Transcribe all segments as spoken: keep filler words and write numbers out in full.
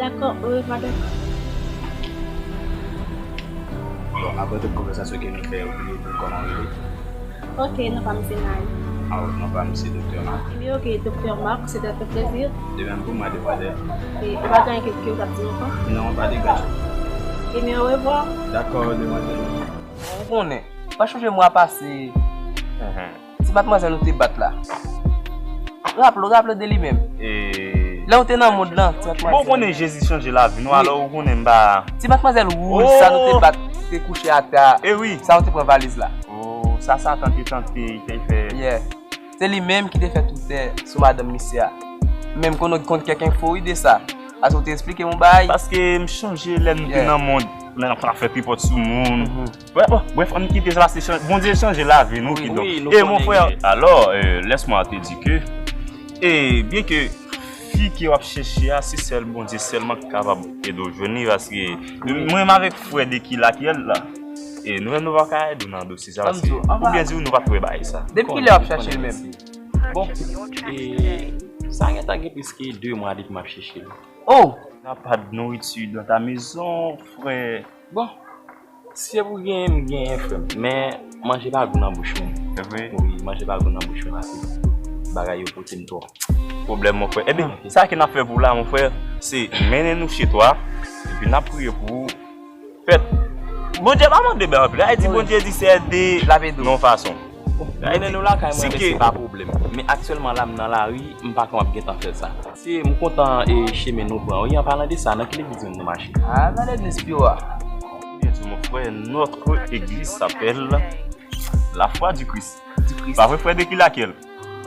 Dakò, orevwa, dakò. Bon, apre tout konvèsasyon ke nou fè, ou bliye di m kòman w rele? Ok, non pa m se Nari. Ah, non pa m se Doktè Marc. Ebyen, ok, Doktè Marc, c'est un plaisir. De même pour moi, demwazèl. E ou pa gen anyen ke, ke w t ap di m ankò? Non, pa de gaj. Ebyen, orevwa. Dakò, demwazèl. Ou konnen, pa chonje mwa pase. Ti matmwazèl nou te bat la. Raple w, raple w de li menm. E lè w te nan mond lan, ti matmwazèl. Bon, ou konnen Jezi chanje lavi nou, alò ou konnen m pa. Ti matmwazèl wouj sa nou te bat, ki te kouche atè a. E wi. Sa nou te pran valiz la. Oh, sa Satan te tante, te fè. Yeah. Se li menm ki te fè tout tè sou madanm misye a. Men m konn, konn kèk enfo wi de sa. Paske w te eksplike m yon bagay. Paske m chonje lè nou te nan mond, lè n ap fè tripòt sou moun. Bref, bon, bref, ann kite sa, paske chan-, Bondye chanje lavi nou, kidonk. E mon frè, alors, euh, laisse-moi te dire que, e byen ke fi ke w ap chèche a, se sèl Bondye sèlman ki kapab ede w jwenn li, paske mwen menm avèk frè de ki lakyèl la, e nou menm nou pa ka ede w nan dosye sa, paske pou byen di w, nou pa t wè bagay sa. Depi kilè w ap chèche l menm? Bon, e sa gentan gen plis ke de mwa depi m ap chèche l. Oh! N'a pas de nourriture dans ta maison, frè. Bon, si se pou genyen, m genyen, frè m. Men, manje pa gou nan bouch mwen. Se vre? Wi, manje pa gou nan bouch mwen, paske bagay yo pote m twò. Pwoblèm, mon frè. Ebyen, sa ke n ap fè pou la, mon frè, se mennen nou chez toi, epi n ap priye pou ou. Fèt. Bondye pa mande bèl anpil. Sa vle di Bondye di se de yon fason. Mennen nou lakay mwen, men se pa pwoblèm. Men aktyèlman la, m nan lari, m pa konn ap gentan fè sa. Se, m kontan e chemen nou pran. Wi, an palan de sa, nan ki legliz menm nou mache? Ah, nan legliz Piwa. Byen di, mon frè, notre église s'appelle La Foi du Christ. Du Christ. Pa vre, frè, de ki lakyèl?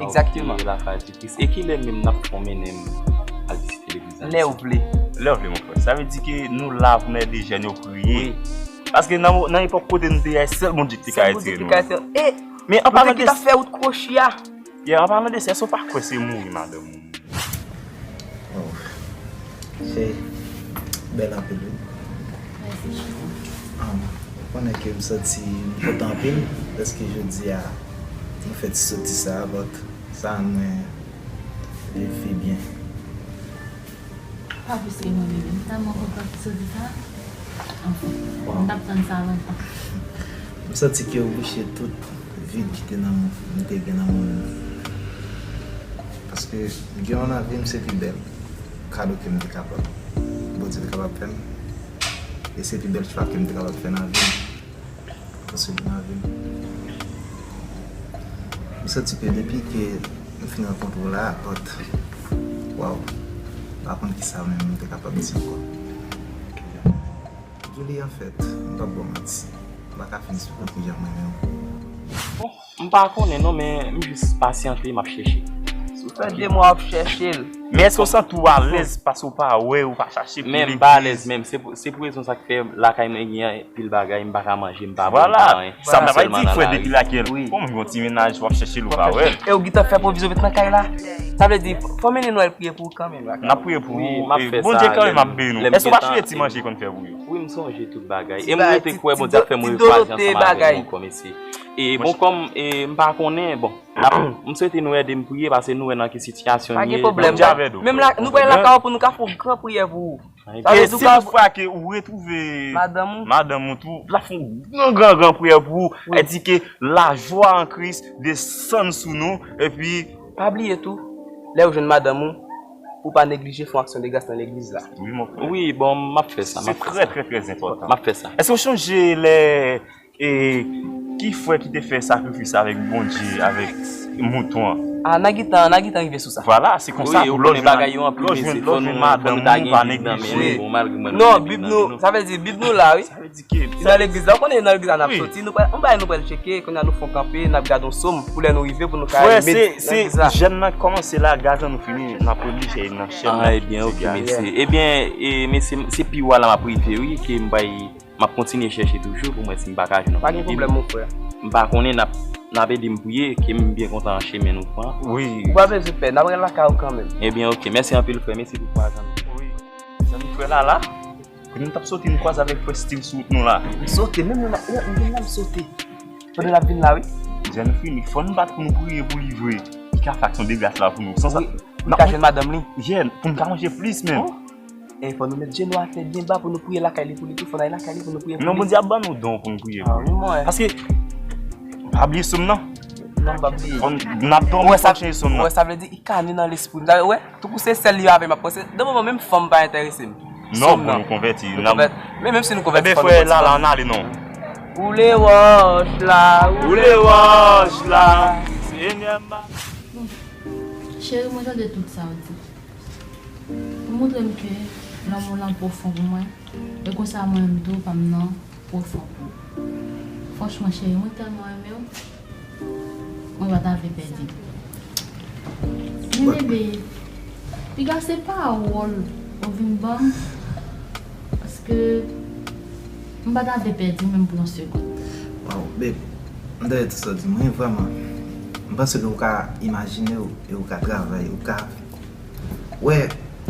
Exactement. Ok, La Foi du Christ. E kilè menm n ap fè w mennen m al vizite legliz la? Lè w vle. Lè w vle, mon frè. Sa vle di ke nou la pou n ede jèn yo priye. Wi. Paske nan, nan epòk kote nou te ye a, sèl Bondye ki te ka retire nou. Sèl Bondye ki te ka retire nou. E men an palan de ki t ap fè wout kwochi a. Yeah, an palan de sa, èske w pa kwè se mouri madanm ou? Oh. Se bèl anpil, wi. Mèsi. Um, ou konnen ke m santi m kontan anpil, dèske jodi a, nou fè ti soti sa a, but sa rann mwen viv fi byen. Pa plis ke mwen menm. M tèlman kontan ki soti sa. Anfen, m t ap tann sa lontan. M santi ke ou bouche tout vid ki te nan, m te gen nan moun. Paske gen yon nan vi m se pi bèl kado ke m te kapab, Bondye te kapab fè m. E se pi bèl chwa ke m te kapab fè nan vi m. Paske nan vi m, m santi ke depi ke m fin rankontre w la, but, waw, m pa konn kisa menm m te kapab di ankò. Julie, anfèt, m p ap ba w manti, m pa ka fin esplike w kijan m renmen w. Bon, m pa konnen non, men m jis pasyante, m ap chèche. Si w fè de mwa w ap chèche l. Men èske w santi w alèz paske w pa wè, ou pa chache pou legliz? Men m pa alèz menm, se pou, se pou rezon sa k fè lakay mwen gen anpil bagay, m pa ka manje, m pa bwè, m pa anyen. Sa m ta pral di, frè, depi lakèl? Wi. Kòm yon ti mennaj, w ap chèche l, ou pa wè l. E w gentan fè pwovizyon met nan kay la? Sa vle di, fò mennen nou al priye pou ou kanmenm, baka. N ap priye pou ou, e Bondye kanmenm ap beni w. Èske w pa sonje ti manje konn fè pou yo? Wi, m sonje tout bagay. E m rete kwè Bondye ap fè m revwaze ansanm avè nou ankò, mesye. E bon, kòm, e m pa konnen, bon, m swete nou ede m priye, paske nou wè nan ki sitiyasyon n ye. Pa gen pwoblèm. Menm la, nou pral lakay ou pou nou ka fè yon gran priyè pou ou. E si toutfwa ke ou retwouve madanm ou tou, la fè yon gran, gran, gran priyè pou ou. Di ke lajwa an Kris desann sou nou, epi pa bliye tou, lè ou jwenn madanm ou, pou pa neglije fè yon aksyon de gras nan legliz la. Wi, mon frè. Wi, bon, m ap fè sa, m ap fè sa. Se trè, trè, trè enpòtan. M ap fè sa. Èske w sonje lè E ki frè ki te fè sakrifis avèk Bondye, avèk mouton an? A, n a gentan, n a gentan rive sou sa. Vwala, se konsa pou lè w jwenn, lè w jwenn madanm ou, pa neglije. Non, Bib nou, sa vle di, Bib nou la, wi. Sa vle di ke, e nan legliz la, ou konnen e nan legliz la n ap soti, nou pral, yon bagay nou pral tcheke, kounye a nou fè yon kanpe, n ap gade yon sòm, pou lè nou rive, pou nou ka met nan legliz la. Frè, se, se jèn nan kòmanse la, gaz lan nou fini, n ap oblije nan chèn nan. A, ebyen, ok, mèsi. Ebyen, e, mèsi, se pi wo la m ap rive, wi, ke m bay M ap kontinye chèche toujou pou m wè si m pa ka jwenn yon kote. Pa gen pwoblèm, mon frè. M pa konnen, n ap, n ap ede m priye, ke m byen kontan chemen nou pran. Wi. Ou pa bezwen pè, n ap rele lakay ou kanmenm. Ebyen, ok. Mèsi anpil, frè. Mèsi pou prezans ou. Wi. Zanmi frè Lala, kounye a nou t ap soti, nou kwaze avèk frè Steve sou wout nou la. M sote, menm nou la, menm la m sote. Pandan l ap vin la, wi. Jèn fini, fò n bat pou nou priye pou li vre. Li ka fè aksyon de gras la pou nou. San sa, wi, li ka jwenn madanm li. Jèn, pou n ka manje plis menm. Oh. E fò nou met jenou atè byen ba pou nou priye lakay li, pou li tou fò n al lakay li pou nou priye pou li. Non, Bondye ap ban nou don pou nou priye pou li. Paske, pa bliye sòm nan. Non, m pa bliye. Fò n ap dòmi, fò n chanje sòm nan. Ou wè, sa vle di, i kane nan lespri m. Ou wè, tankou se sèl li avè m ap panse. Nan moman menm fanm pa enterese m. Non, bon, nou konvèti. Men menm si nou konvèti, fò nou kontinye. Ebe, frè Lala, ann ale non. Woule wòch la, woule wòch la. Senyè m. Cheri, mwen tande tout sa w di. Ou montre m ke lanmou w lan pwofon pou mwen, e konsa mwen menm tou, pa m nan pwofon pou ou. Franchman, cheri, mwen tèlman renmen w, mwen pa ta vle pèdi w. Men bebe, piga se pawòl ou vin ban m, paske m pa ta vle pèdi w menm pou yon segonn. Waw, babe, m tande tout sa w di, mwen vrèman, m panse ke ou ka imajine w e ou ka travay, ou ka wè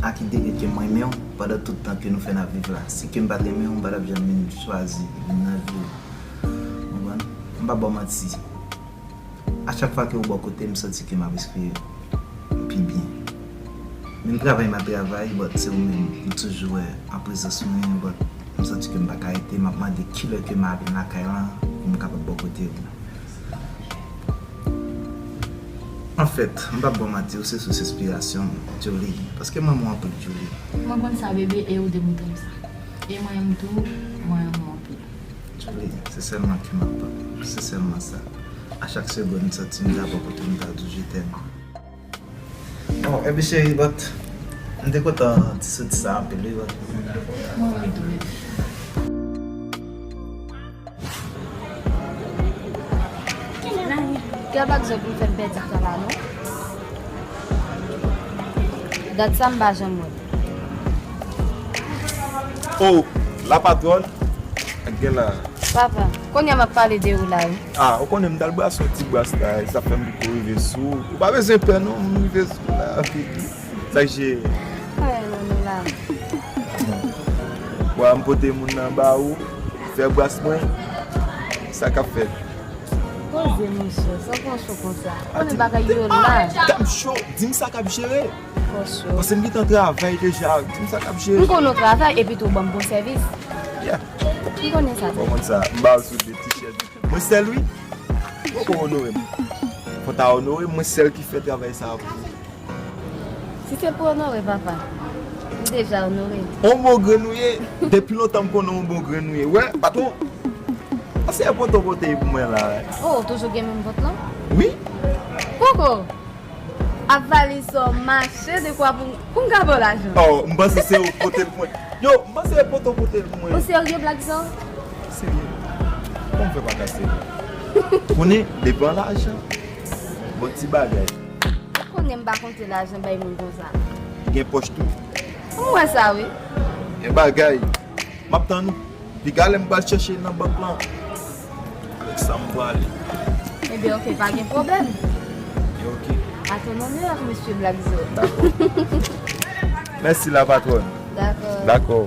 a ki degre ke m renmen w pandan tout tan ke nou fè n ap viv la. Si ke m pa t renmen w, m pa t ap janm vin chwazi vin nan vi w. Ou konprann? M p ap ba w manti. A chak fwa ke ou bò kote m, m santi ke m ap respire pi byen. Menm travay m ap travay, but se ou menm m toujou wè an prezans mwen, but m santi ke m pa ka rete, m ap mande kilè ke m a vin lakay lan pou m kapab bò kote w. Anfèt, m p ap ba w manti, ou se sous enspirasyon m, Djouly, paske m renmen w anpil, Djouly. Mwen konn sa, bebe, e ou demontre m sa. E mwen menm tou, mwen renmen w anpil. Djouly, se sèlman ke m ap, se sèlman sa. A chak segonn, m santi m ta bò kote w, m ta di w je t'aime. Bon, epi cheri, but, m te kontan ti soti sa anpil, wi, but. Mwen menm tou, bebe. Gen pa bezwen pou m fè m pèdi tan la, non. Dat sa m pa janm wè. Oh, la patwòn. Ak gen la. Papa, kounye a m ap pale de ou la, wi. Ah, ou konnen m t al brase yon ti bras la, e sa fè m poko rive sou ou. Ou pa bezwen pè, non, m rive sou ou la, baby. Sa k jere? Ay, non, nou la. Bon, m pote moun nan ba ou, fè bras mwen. Sa k ap fèt? Poze, monchè, sa w pran cho konsa? Konnen bagay yo la. Tèm cho, di m sa k ap jere. Pran cho. Paske m gentan travay deja, di m sa k ap jere. M konnen w travay, epi tou w ban m bon sèvis. Yeah. M konnen sa. Bon, konn sa, m ba w sou de ti chèz. Mwen sèl, wi. Poko onore m. Fò w ta onore m, mwen sèl ki fè travay sa a pou ou. Si se pou onore, papa, m deja onore. On bon grenn ou ye. Depi lontan m konnen on bon grenn ou ye. Wè, patwon. Anse enpòtan w pote pou mwen la. Oh, ou toujou gen menm vant lan? Wi. Poko. Ap valiz sa w mache dekwa pou, pou m ka ba w lajan. Oh, m panse se ou k pote l pou mwen. Yo, m panse se enpòtan w pote l pou mwen. Ou serye, Black Zo? Serye. Kòman m fè pa ka serye? Konnen, depi an lajan, bon ti bagay. Konnen m pa konte lajan bay moun konsa. Gen pòch tou. M wè sa, wi. Gen bagay. M ap tann ou. Piga lè m pral chèche nan bank lan. Avèk sa m prale. Ebyen, oke, pa gen pwoblèm. Ebyen, oke. À ton honneur, mesye Black Zo. Dakò. Mèsi, la patwòn. Dakò. Dakò.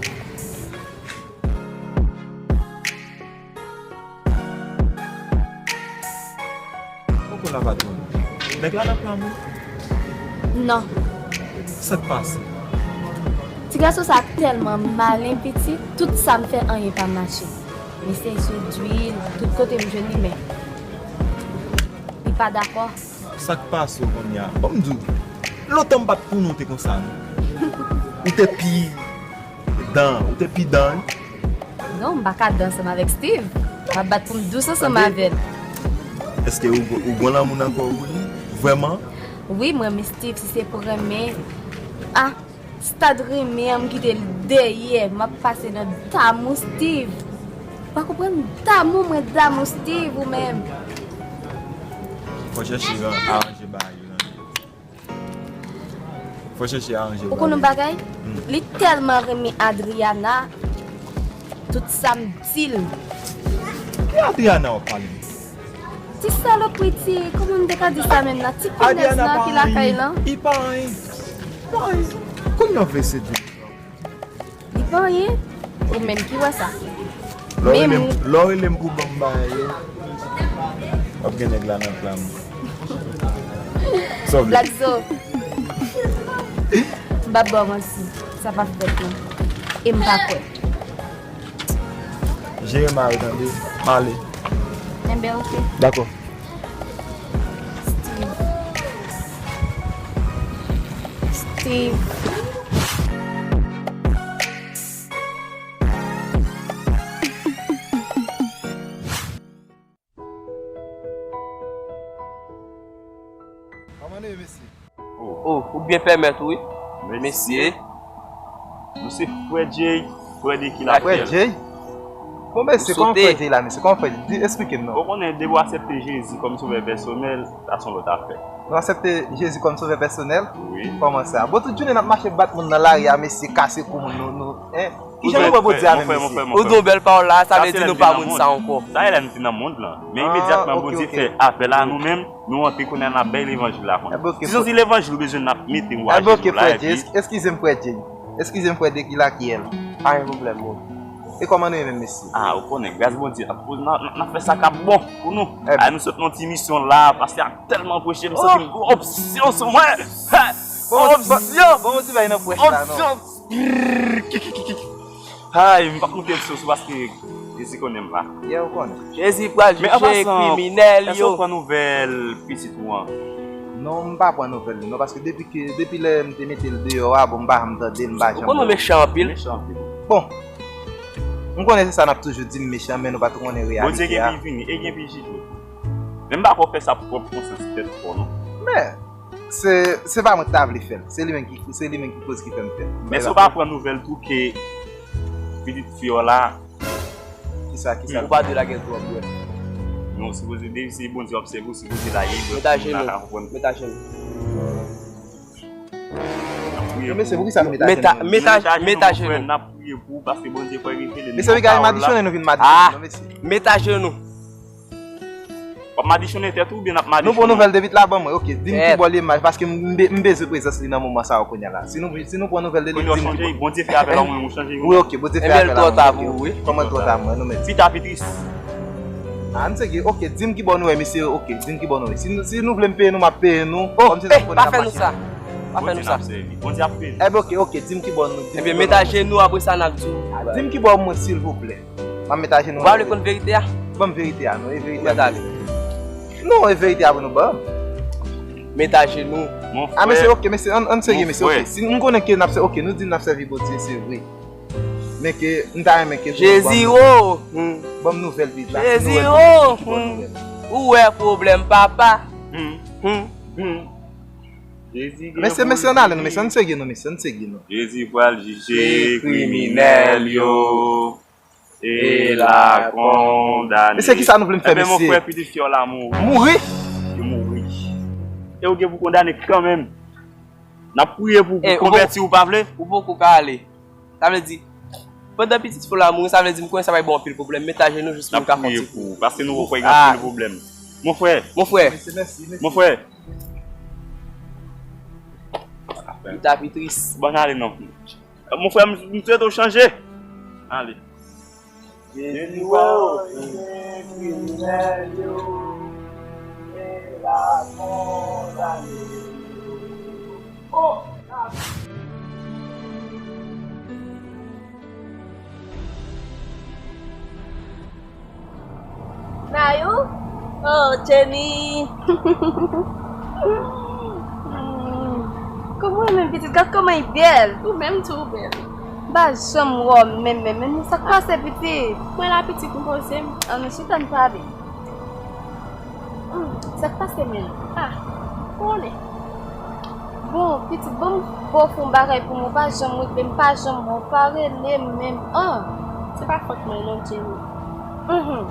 Poko la patwòn. Nèg la nan plan ou? Non. Sa k pase? Ti gason sa tèlman malen, pitit, tout sa m fè, anyen pa mache. M eseye sou dwil, tout kote m jwenn li, men li pa dakò. Sa k pase w kounye a? Ban m di w, lontan m pa t konnen w te konsa, non. Ou te pi dan, ou te pi dan, wi. Non, m pa ka dan ansanm avèk Steve. M ap bat pou m dous ansanm avè l. Èske ou, ou gon lanmou nan kò ou pou li? Vrèman? Wi, m renmen Steve, si se pou renmen. Ah, stad renmen an, m kite l dèyè. M ap pase nan damou Steve. Ou pa konprann? Damou, mwen damou Steve, ou menm. Fò chèche aranje bagay yo nan vi w. Fò chèche aranje bagay. Ou konn yon bagay? Hmm. Li tèlman renmen Adriana, tout sa m di l. Ki Adriana w ap pale? Ti salopri, ti, kòman m te ka di sa menm nan? Ti pinèz nan ki lakay lan. Li pa anyen. Li pa anyen. Pa anyen. Kounye a w vle sedi. Li pa anyen. Ou menm ki wè sa. Lè w rele m, lè w rele m pou ban m bagay yo, w ap gen nèg la nan plan m. Sa w vle? Black Zo. M p ap ba w manti. Sa p ap fèt, non. E m pa kwè. Jere mari tande, m ale. Enben, oke. Dakò. Steve. Steve. Kòman nou ye, mesye? Oh, ou byen pèmèt ou, wi. Mesye. Mesye. Nou se frè Jay, frè Deki Lakyèl. Frè Jay? Bon, mesye, kòman frè Jay la, mesye? Kòman frè Jay? Di, eksplike m non. Ou konnen, depi w aksepte Jezi kòm sovè pèsonèl, sa se yon lòt afè. Nou aksepte Jezi kòm sovè pèsonèl? Wi. Kòman sa? Bon, tout jounen n ap mache bat moun nan lari a, mesye, kase kou moun, nou, nou, en? Kijan nou wè Bondye avè m, mesye? Ou di yon bèl pawòl la, sa vle di nou pa moun sa ankò. Sa e lè nou te nan mond lan. Men imedyatman Bondye fè apèl a nou menm, nou antre kounye a n ap bay levanjil la kounye a. Si se yon ti levanjil ou bezwen n ap mete ou ajenou la epi. Eskize m, frè Jay. Eskize m, frè Deki Lakyèl. Pa gen pwoblèm, bro. E kòman nou ye menm, mesye? Ah, ou konnen, gras Bondye, n ap, n ap, n ap fè sa k ap bon pou nou. Ay, nou sot nan ti misyon la, pastè a tèlman preche, m santi m gen onksyon sou mwen. Onksyon! Bon, bon, ti bay nan prèch la, non. Onksyon! Ay, m p ap moute sou sou paske Jezi konnen m la. Yeah, ou konnen. Jezi pral jije kriminèl yo. Èske w pran nouvèl pitit ou an? Non, m pa pran nouvèl li non, paske depi ke, depi lè m te mete l deyò a, bon, m pa janm tande l, m pa janm wè l. Ou konnen w mechan anpil. Mechan anpil. Bon, m konnen se sa n ap toujou di, m mechan, men nou pa t konnen reyalite a. Bondye gen pi vini, e gen pi jije. Men m pa kwè w fè sa pou pwòp konsyans tèt pa w non. Men, se, se pa mwen ki ta vle fè l. Se li menm ki, se li menm ki koz ki fè m fè l. Men si w pa pran nouvèl tou ke pitit fi w la. Kisa, kisa? Ou pa dwe lage l twò byen. Non, sipoze, depi se Bondye w ap sèvi, w sipoze lage l. Met ajenou. Met ajenou. Mesye, poukisa m met ajenou? Met ajenou, frè, n ap priye pou ou paske Bondye fè revele nou. Mesye, bagay madichonnen nou vin madichonnen non, mesye. Met ajenou. W ap madichonnen tèt ou oubyen n ap madichonnen w? Nou pran nouvèl de pitit la, ban mwen. Ok, di m kibò l ye, m, paske m, m be-, m bezwen prezans li nan moman sa yo kounye a la. Si nou, si nou pran nouvèl de li, di m kibò. Bondye fè apèl a mwen, ou chanje. Wi, ok, Bondye fè apèl a mwen. Ebyen, l twò ta pou ou, wi. Kòman l twò ta pou mwen, non, men. Pita pi tris. Ah, m segi, ok, di m kibò nou ye, mesye, ok, di m kibò nou ye. Si nou, si nou vle m peye nou, m ap peye nou. Oh, kòmsi n ap konnen n ap mache. Pa fè nou sa. Pa fè nou sa. Bondye n ap sèvi. Bondye ap peye nou. Ebyen, ok, ok, di m kibò nou, di m kibò nou ye. Ebyen, met ajenou apre sa n ap di w. Ah, di m kibò mwen, silvouplè. M ap met ajenou. Ou pa vle konn verite a? Ban m verite a, non, e verite a. Non, e verite a pou nou ban m. Met ajenou. Ah, mesye, ok, mesye, ann, ann serye, mesye, ok. Si m konnen ke n ap sè-, ok, nou di n ap sèvi Bondye, se vre. Men ke, m ta renmen ke nou ban m nouvèl pitit la. Jezi, oh, hmm. Ban m nouvèl pitit la. Jezi, oh, hmm. Ou wè pwoblèm, papa. Hmm. Hmm. Hmm. Mesye, mesye, ann ale, non, mesye, ann serye, non, mesye, ann serye, non. Jezi pral jije kriminèl yo. E l a kondane. Mesye, kisa nou vle m fè, mesye? Ebyen, mon frè, pitit fi w la mouri. Mouri? Li mouri. E ou gen pou kondane kanmenm. N ap priye pou ou, pou konvèti ou pa vle? Ou poko ka ale. Sa vle di, pandan pitit fi w la mouri, sa vle di m konnen sa va ba w anpil pwoblèm. Met ajenou jis pou m ka fè yon ti kou. N ap priye pou ou, paske nou wè w gen anpil pwoblèm. Mon frè. Mon frè. Mon frè. Li ta pi tris. Bon, ale non. Mon frè, m, m swete w chanje. Ale. Jezi wè w, kriminèl yo, e l a kondane yo. Oh! Nayou? Oh, Jenny! Kòman w ye menm, pitit? Gad kòman li bèl! Ou menm tou, ou bèl. M pa janm wè w menm, menm, menm. Sa k pase, pitit? Mwen la, pitit, m poze m. Ann, nou chita, n pale. Hmm, sa k pase menm? Ah, konnen. Bon, pitit, ban m ba w fè yon bagay pou mwen, ou pa janm regle m, pa janm wè w, pa rele m menm. Ah, se pa fòt mwen non, Jenny. Mhm.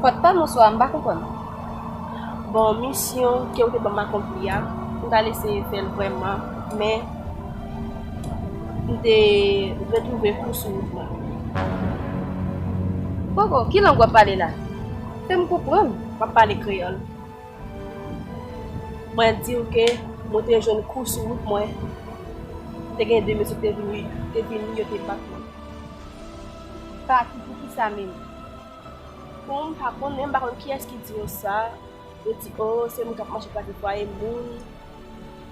Fòt pa m oswa m pa konprann? Bon, misyon ke w te ban m akonpli a, m t al eseye fè l vrèman, men m te retwouve kou sou wout mwen. Poko, ki lang w ap pale la? Fè m konprann. M ap pale kreyòl. Mwen di w ke mwen te jwenn kou sou wout mwen. Te gen de mesye ki te vini, te vini, yo te bat mwen. Bat ou poukisa menm? Bon, m pa konnen, m pa konn kiyès ki di yo sa. Yo di, oh, se moun k ap mache kraze fwaye moun.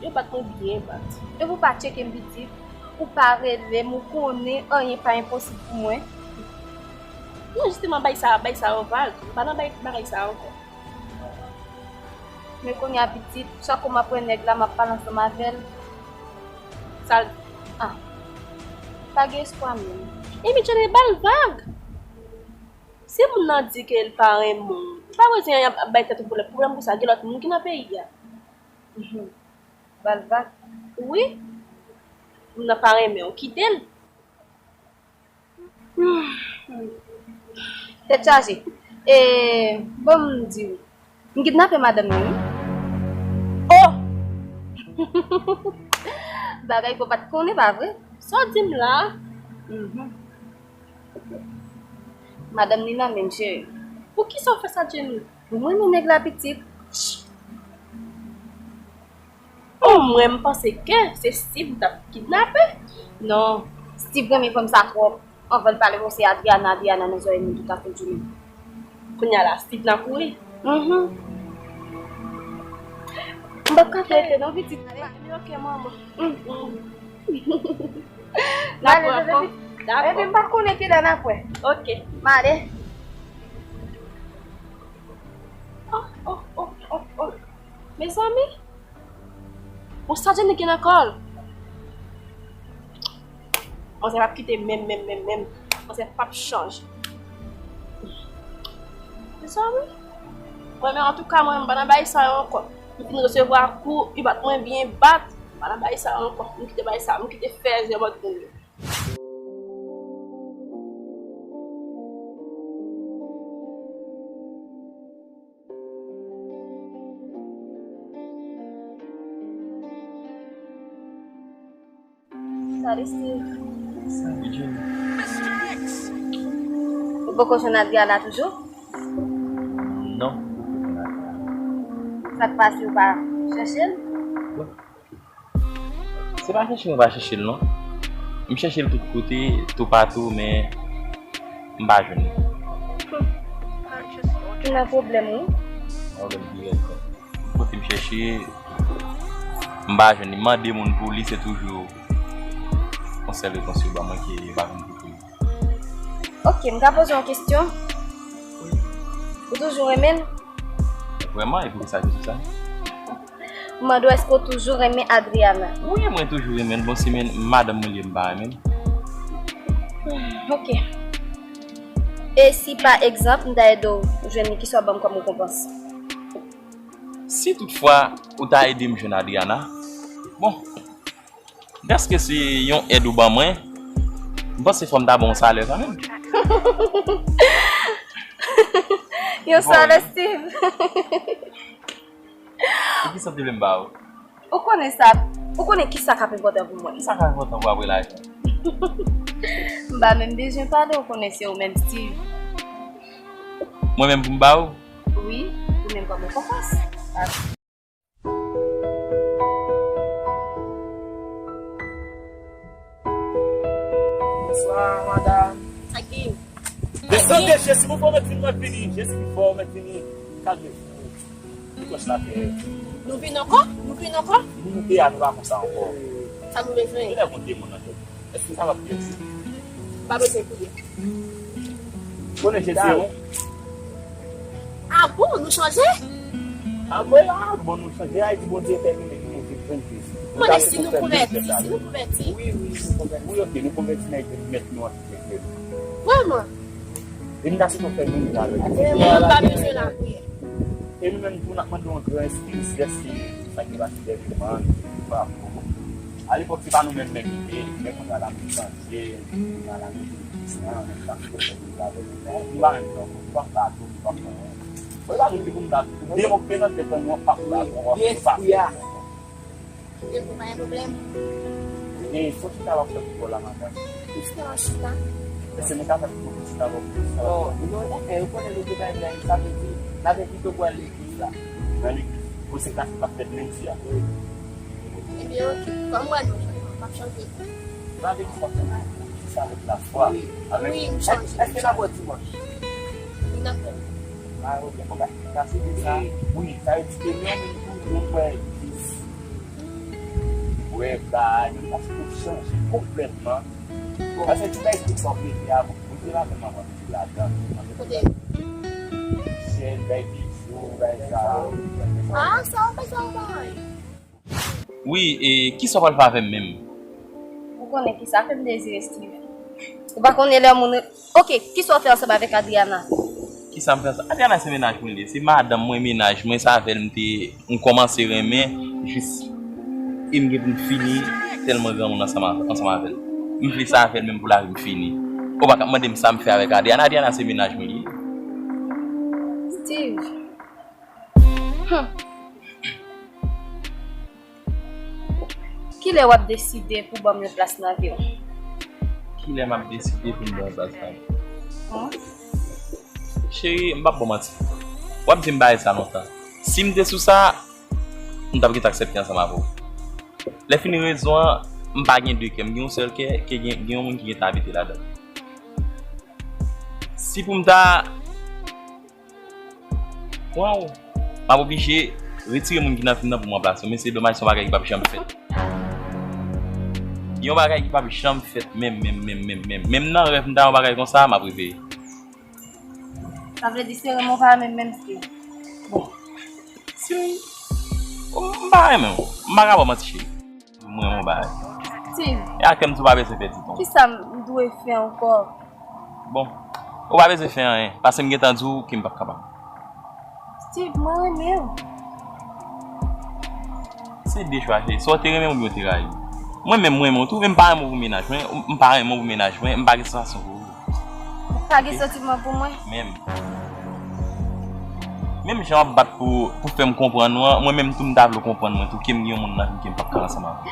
Yo bat mwen byen bat. Epi w pa tcheke m, pitit? Ou pa rele m, ou konnen anyen pa enposib pou mwen. Non, jisteman, bay sa, bay sa yo vag. M pa nan bay bagay sa ankò. Men kounye a pitit, chak fwa m ap wè nèg la, m ap pale ansanm avè l. Sa l, ah, pa gen espwa menm. Ebyen, Johnny, ba l vag. Si moun nan di ke l pa renmen w, ou pa bezwen ap bay tèt ou pwoblèm. Pwoblèm pou sa, gen lòt moun ki nan peyi a. Mhm. Ba l vag. Wi. Moun nan pa renmen w, kite l. Hmm. Tèt chaje. E, bon, m di w, m kidnape madanm nan, wi. Oh! Bagay ke w pa t konnen, pa vre? Sa w di m la? Mhm. Madanm Nina menm, cheri. Poukisa w fè sa, Jenny? Pou mwen, men nèg la pitit. O mwen, m panse ke se Steve ou t ap kidnape. Non, Steve renmen fanm sa twòp. Anvan l pale, bon, se Adriana, Adriana nan zòrèy moun tout afe jounen. Kounye a la, Steve nan kouri. Mhm. M p ap ka rete non, pitit. Li oke, manman. Mhm. N ap wè ankò. Dakò. Epi m pa konnen kilè n ap wè. Oke. M ale. Oh, oh, oh, oh, oh. Mezanmi. Bon, sa Jenny gen nan kò l? Manzè p ap kite menm, menm, menm, menm. Manzè p ap chanje. Mezanmi. Mwen, men antouka, mwen, m pa nan bagay sa yo ankò. M fin resevwa kou, li bat mwen byen bat. M pa nan bagay sa yo ankò. M kite bagay sa, m kite fè zye mòd moun yo. Salut, Steve. Salut, Jenny. Ou poko jwenn Adriana toujou? Non, m poko jwenn Adriana. Sa k pase, ou pa chèche l? Bon. Se pa chèche mwen pa chèche l, non. M chèche l tout kote, toupatou, men m pa jwenn li. Ou nan pwoblèm, wi. Pwoblèm ki rèd, non. Kote m chèche, m pa jwenn li. M mande moun pou li, se toujou yon sèl repons yo ban mwen ke yo pa konn kote li. Ok, m ka poze w yon kesyon? Wi. Ou toujou renmen l? Vrèman, e poukisa kesyon sa? M mande w èske w toujou renmen Adriana? Wi, mwen toujou renmen l. Bon, si men madanm mwen li ye, m pa renmen l? Hmm, ok. E si pa egzanp, m ta ede w jwenn li, kisa w ban m kòm rekonpans? Si toutfwa ou ta ede m jwenn Adriana, bon, dèske se yon èd ou ban mwen, m panse fò m ta ba w yon salè kanmenm. Yon salè, Steve? E kisa w te vle m ba w? Ou konnen sa, ou konnen kisa k ap enpòtan pou mwen. Kisa k ap enpòtan pou w apre lajan? M pa menm bezwen pale, ou konnen se ou menm, Steve. Mwen menm pou m ba w? Wi, ou menm kòm rekonpans. Bonswa, madanm. Sa k gen? Desann de Jezi, bon, bon, mèt vini, mèt vini. Jezi ki fò, mèt vini. Kalme. Li kòch la tè. Nou vin ankò? Nou vin ankò? Nou, nou te a, nou pa konsa ankò. Sa nou bezwen? Genlè gon demon nan tèt. Èske nou kapab priye ansanm? Pa bezwen priye. Konnen Jezi, wi. Ah bon, nou chanje? Ah bon, ah bon, nou chanje. Ay, di Bondye tèmine, nou viv jwenn Jezi. Mwen, si nou konvèti, si nou konvèti. Wi, wi, nou konvèti. Wi, ok, nou konvèti nan Jezi, mèt nou an Jezi. Vrèman? E nou ta sipoze fè nou menm avèk nou. Mwen pa bezwen lapriyè. E nou menm tou, n ap mande yon gran eskiz, lèske sa ki pase dènyèman, nou pa bon. Alepòk, se pa nou menm menm ki te, men kounye a la nou chanje, kounye a la nou vin disan, nou pa sipoze fè nou avèk nou. Nou pa menm non, nou pa ba tou, nou pa fè anyen. Mwen pa menm ki pou nou ba tou. Demon ki te nan tèt nou an p ap ba nou, nou pa fè anyen. E pou pa gen pwoblèm. E fò chita w ap fè pou kò la, madanm. Ou chita w ap chita. Èske nou ka fè pou chita w ap fè? Bon, nou, e, ou konnen nou te bay blag, sa vle di, n a te pito pral legliz la. Nan legliz, pou se klas k ap fèt lendi a. Wi. Ebyen, ok. Kòm mwen, nou chanje, m ap chanje. Sa vle di w ap fè sa avèk lafwa. Wi. Avèk, wi, m chanje. Èske n ap wè dimanch? Wi, n ap wè. Ah, ok. Fòk a, fòk a se de sa. Wi, sa vle di ke nou menm tou, nou wè legliz. Wè, bay, paske ou chanje konplètman. Paske ti bay tout sa w rete a, bon, ou te la tèlman manje ladan. Kote? Chèn, bay bijou, bay sa. Ah, sa w fè sa w bay. Wi, e kisa w pral fè avè m menm? Ou konnen kisa ke m dezire, Steven. Ou pa konnen lè moun. Ok, kisa w fè ansanm avèk Adriana? Kisa m fè ansanm? Adriana se mennaj mwen li ye. Se madanm mwen, mennaj mwen, se avè l m te, m kòmanse renmen, jis e m gen pou m fini tèlman granmoun ansanm avè, ansanm avè l. M vle sa avè l menm pou lavi m fini. Ou pa ka mande m sa m fè avèk Adriana. Adriana se mennaj mwen li ye. Steve. Hmm. Kilè w ap deside pou ban m yon plas nan vi w? Kilè m ap deside pou m ban w plas nan vi w? Hmm? Cheri, m p ap ba w manti. W ap di m bagay sa lontan. Si m te sou sa, m t ap gentan aksepte ansanm avè w. Lè fini rezon an, m pa gen de kè, m gen yon sèl kè, ke gen, gen yon moun ki gentan abite ladan l. Si pou m ta pran w, m ap oblije retire moun ki nan vi m nan pou m ranplase w, men se domaj, se yon bagay ki p ap janm fèt. Yon bagay ki p ap janm fèt, menm, menm, menm, menm, menm. Menm nan rèv m ta wè yon bagay konsa, m ap reveye. Sa vle di se renmen w pa renmen m menm, Steve? Bon. Si m pa renmen w, m pa ka ba w manti, cheri. Mwen, mwen bay. Steve. E atè m tou pa bezwen pèdi tan. Kisa m dwe fè ankò? Bon, ou pa bezwen fè anyen, paske m gentan di w ke m p ap kapab. Steve, mwen renmen w. Se de chwa, cheri. Swa w te renmen m oubyen w te rayi m. Mwen menm, mwen renmen w tou, men m pa renmen w pou mennaj mwen, m pa renmen w pou mennaj mwen, m pa gen sansasyon pou ou. Ou pa gen santiman pou mwen? Menm. Menm jan w ap bat pou, pou fè m konprann ou an, mwen menm tou m ta vle w konprann mwen tou, ke m gen yon moun nan vi m ke m p ap ka ansanm avè l.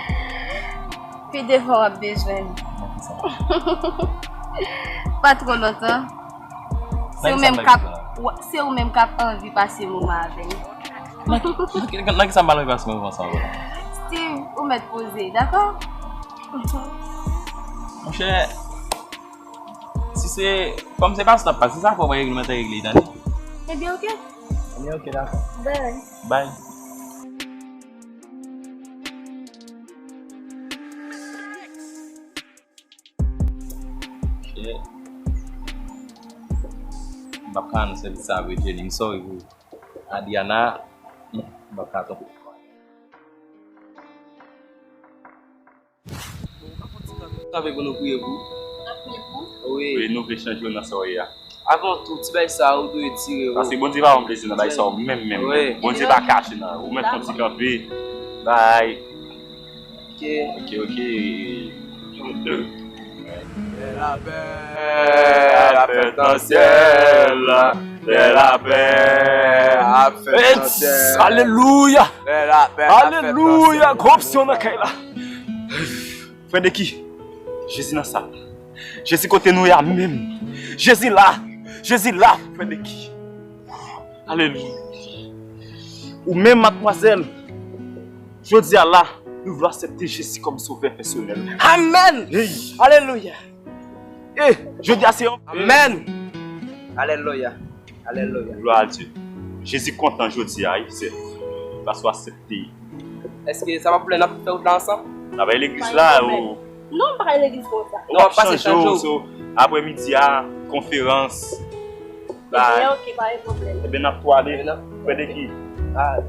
Pi devan w ap bezwen m. Nan ki sans? Pa twò lontan. Se ou menm k ap, se ou menm k ap anvi pase moman avè m. Nan ki, nan ki, nan ki sa m pa anvi pase moman ansanm avè w? Steve, ou mèt poze, dakò? Monchè, si se, kòm se pastè ap pase, sa fò w regle, mwen te regle, tande? Ebyen, oke. Ebyen, oke, dakò. Bye. Bye. Shit. M p ap ka ann sèvis sa vre, Jenny. M sorry pou Adriana. M p ap ka tonbe. Sa vle pou nou priye pou ou? N ap priye pou ou? Wi. Wi, nou vle chanje w nan sa w ye a. Avan tou, ti bagay sa a, ou dwe retire yo. Paske Bondye pa ban m plezi nan bagay sa yo menm, menm, menm. Wi. Bondye pa kache nan yo. Ou mèt fè yon ti kanpe. Bay. Ok. Ok, ok. Yon, de. Lapè ap fèt nan syèl. Lapè ap fèt nan syèl. Alelouya. Lapè ap fèt nan syèl. Alelouya. Gwo onksyon nan kay la. Frè Deki, Jezi nan sal la. Jezi kote nou ye a menm. Jezi la. Jezi la, frè Deki. Alelouya. Ou menm, madmwazèl, jodi a la, nou vle aksepte Jezi kòm sovè pèsonèl. Amèn. Hey. Alelouya. E jodi a se yon... Amèn. Alelouya. Alelouya. Glwa a Dye. Jezi kontan jodi a, wi, sè. Paske w aksepte. Èske sa pa pwoblèm, n ap fè wout la ansanm? N ap al legliz la, ou... Non, m pa ka al legliz konsa. Non, w ap pase chanje w. So, aprèmidi a, konferans. Ebyen, oke, pa gen pwoblèm. Ebyen, n ap tou ale. Frè Deki. Bay.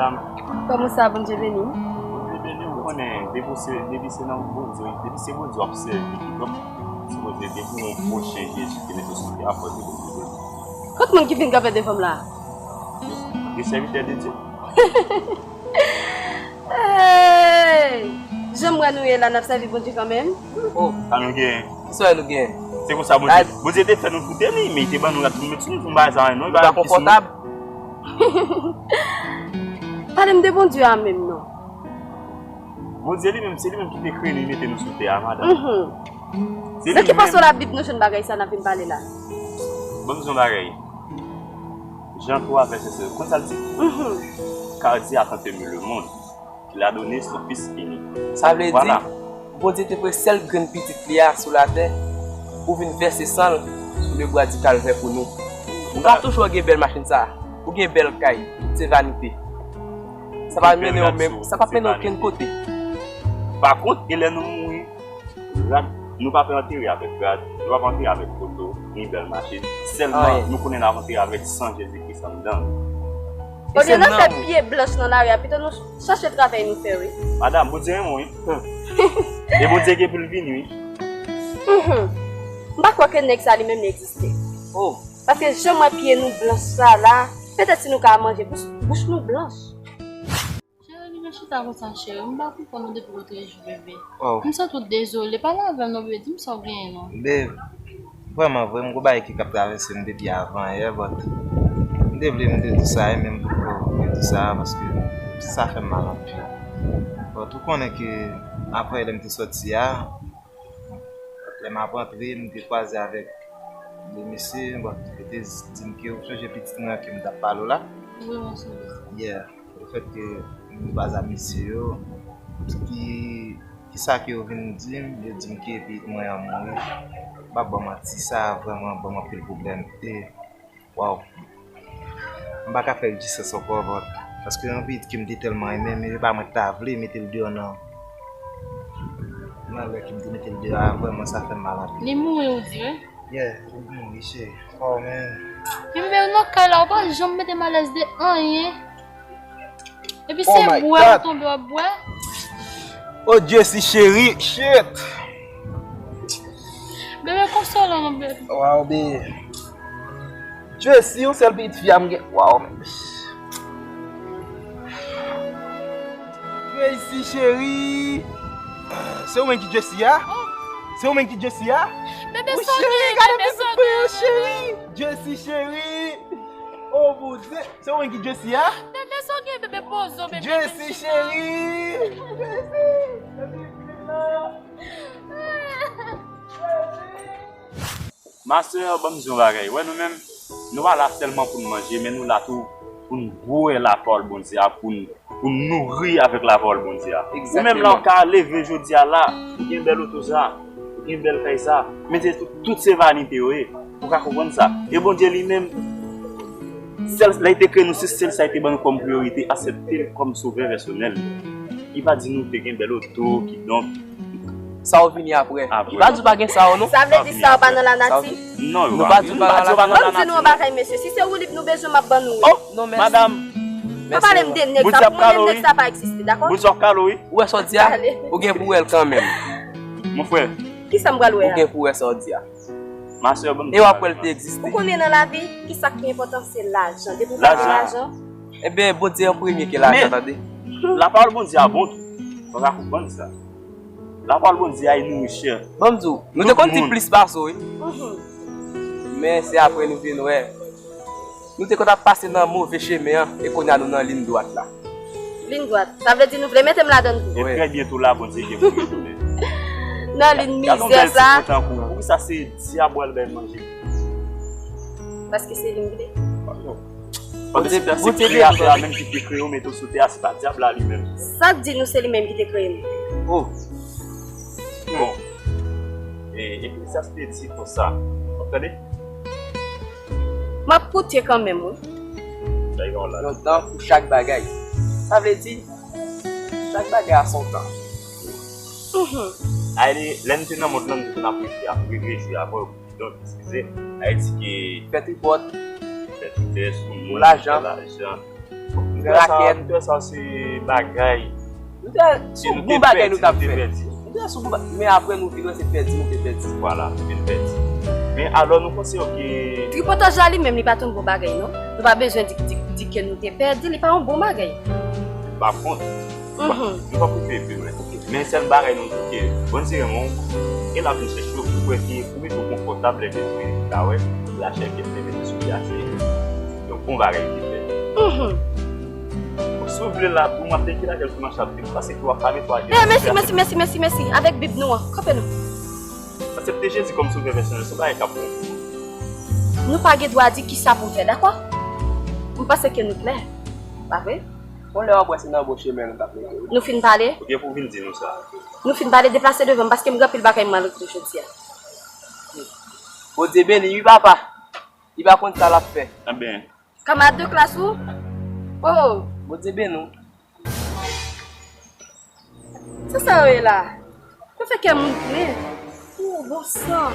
Kòman sa, Bondye beni w? Bondye beni w, ou konnen, depi se, depi se nan Bondye, depi se Bondye w ap sèvi, kidonk, se Bondye, depi yon pwochen Jezi te mete w sou tè a, fò w di Bondye beni w. Kot moun ki vin kanpe devan m la? Des serviteurs de Dieu. Hey! Jan m wè nou ye la, n ap sèvi Bondye kanmenm. Oh, sa nou genyen? Ki sa nou genyen? Se konsa Bondye, Bondye te fè nou pou te li, men li te ban nou rad pou nou met sou nou, pou nou bagay sa, non, li pa konfòtab. Pale m de Bondye a menm, non. Bondye li menm, se li menm ki te kreye nou, li mete nou sou tè a, madanm. Mhm. Se li menm. Nan ki pòsyon Labib nou jwenn bagay sa n ap vin pale la? Ban m di yon bagay. Jan twa, vèsè sèz. Konn sa l di? Mhm. Car Dieu a tant aimé le monde qu'il a donné son Fils unique. Sa vle di, Bondye te voye sèl grenn pitit li a sou latè pou vin vèse san l sou lebwa di Kalvè pou nou. Ou ka toujou gen bèl machin sa, ou gen bèl kay, tout se vanite. Sa pa mennen w menm, sa pa mennen w okenn kote. Pa kont, e lè nou mouri, rad, nou pa pè antere avèk rad, nou pa pè antere avèk foto, ni bèl machin. Sèlman, nou konnen n ap antere avèk san Jezikri anndan nou. Olye n ap fè pye blanch nan lari a, pito nou chache travay nou fè, wi. Madanm, Bondye renmen w, wi. E Bondye gen pou l vini, wi. Mhm. M pa kwè ke nèg sa li menm li egziste. Oh. Paske jan m wè pye nou blanch sa la, petèt si nou ka manje, bouch, bouch nou blanch. Cheri, vin chita konsa, cheri. M pa konprann ou depi lòt jou, bebe. Oh. M santi w dezole. Pale avè m non, bebe. Di m sa w genyen non. Babe, vrèman vre, m gon bagay ki k ap travèse m depi avan yè, but m te vle m te di w sa, e men m poko vle di w sa, paske sa fè m mal anpil. But ou konnen ke apre lè m te sòti a, lè m ap rantre, m te kwaze avèk de mesye, bon, yo te di m ke ou sonje pitit mwen an ke m t ap pale w la? Wi, mwen sonje sa. Yeah. Lefèt ke m kwaze ak mesye yo, ki, ki sa ke yo vin di m, yo di m ke pitit mwen an mouri. M p ap ba w manti, sa vrèman ban m anpil pwoblèm. E Waw. M pa ka fè l jistis ankò, but, paske yon pitit ke m te tèlman renmen, men e pa mwen ki ta vle mete l deyò nan, nan lè ke m te mete l deyò a, vrèman, sa fè m mal anpil. Li mouri, ou di, wi? Yeah, li mouri, cheri. Oh, man. Men bebe, ou nan kay la, ou pa janm mete m alèz de anyen. Epi se bwè ou tonbe w ap bwè. Oh, Jesse cheri, shit. Bebe, konsole m, bebe. Waw, bebe. Jesse, yon sèl pitit fi a m gen. Waw, men. Jesse cheri. Se ou menm ki Jesse a? Se ou menm ki Jesse a? Bebe, sa w gen, bebe, sa w gen, cheri. Jesse cheri. Oh, Bondye. Se ou menm ki Jesse a? Bebe, sa w gen, bebe, poze w, bebe. Jesse cheri. Jesse. Ma sè, ban m di yon bagay. Wè, nou menm, nou pa la sèlman pou n manje, men nou la tou pou n bwè lapawòl Bondye a, pou n, pou n nouri avèk lapawòl Bondye a. Ou menm la, ou ka leve jodi a la, ou gen bèl oto sa, ou gen bèl kay sa, men se tout, tout se vanite yo ye. Ou ka konprann sa. E Bondye li menm, sèl, lè li te kreye nou, se sèl sa li te ban nou kòm priyorite, aksepte l kòm sovè pèsonèl. Li pa di nou te gen bèl oto, kidonk, sa yo vini apre. Apre. Li pa di w pa gen sa yo, non. Sa vle di sa yo pa nan lanati? Non, yo pa di w pa nan lanati. Ban m di nou yon bagay, mesye. Si se woulib nou bezwen, m ap ban nou. Oh, non, mèsi. Madanm. Pa pale m de nèg sa. Pou mwen, nèg sa pa egziste, dakò? Bondye ap kale w, wi. Ou wè sa w di a? Ou gen pou wè l kanmenm. Mon frè. Kisa m pral wè a? Ou gen pou wè sa w di a. Ma sè, ban m di w bagay. E w ap wè l te egziste. Ou konnen nan lavi, kisa ki enpòtan se lajan. Depi w pa gen lajan. Ebyen, Bondye an premye ke lajan, tande. Men, lapawòl Bondye a bon tou. Fò w ka konprann sa. Lapawòl Bondye a, li nouri chè. Ban m di w, nou te konn di plis pase w, wi. Mhm. Men se apre nou vin wè. Nou te konn ap pase nan move chemen an, e kounye a nou nan liy dwat la. Liy dwat. Sa vle di nou vle mete m ladan l tou. E trè byento la, Bondye gen pou retounen. Nan liy mizè sa. Gade yon bèl ti motan kou. Poukisa se dyab w al bay manje? Paske se li m vle. Pandan se tan se kreyatè a menm ki te kreye w, mete w sou tè a, se pa dyab la li menm. Sa k di nou se li menm ki te kreye m? Oh. Bon. E, Eklezyas te di konsa. W ap tande? M ap koute kanmenm, wi. Yon tan pou chak bagay. Sa vle di, chak bagay a son tan. Mhm. Ayiti, lè n te nan mond lan, n te konn ap rejwi, ap rejwi avè w. Donk, eskize, Ayiti ki fè tripòt, fè tripòt, sou moun, lajan. Fè lajan. Rakèt. Tout sa se bagay. Nou te wè se yon bon bagay nou t ap fè. Nou te wè se yon bon bagay, men apre nou vin wè se pèdi nou te pèdi. Vwala, nou vin pèdi. Men alò nou panse, oke. Tripotay la li menm li pa t yon bon bagay, non. Nou pa bezwen di, di, di ke nou te pèdi, li pa yon bon bagay. Pa kont. Nou pa, nou pa koupe epi mwen. Men sèl bagay nou di ke, bon, se yon, e l ap vin chèche w pou wè ke ou mete w konfòtab lè ke ou ta wè lachè ke te mete sou li a se yon bon bagay ki fèt. Si w vle la tou, m ap te kite lakèl sou mache ap vin pase ki w ap pale pou al. Eh, mèsi, mèsi, mèsi, mèsi, mèsi. Avèk Bib nou an, kanpe non. Aksepte Jezi kòm Sovè pèsonèl, se yon bagay k ap bon. Nou pa gen dwa di kisa pou n fè, dakò? M panse ke nou klè, pa vre? Yon lè w ap wè se nan bon chemen nou t ap mete w. Nou fin pale? Ou gen pou w vin di nou sa. Nou fin pale, deplase devan m, paske m gen anpil bagay m al regle jodi a. Bondye beni wi papa. Li pa konn sa l ap fè. Ebyen. Kamarad de klas ou? Oh! Bondye beni w. Se sa yo ye la? Yo fè kè moun plen. Oh, bon san.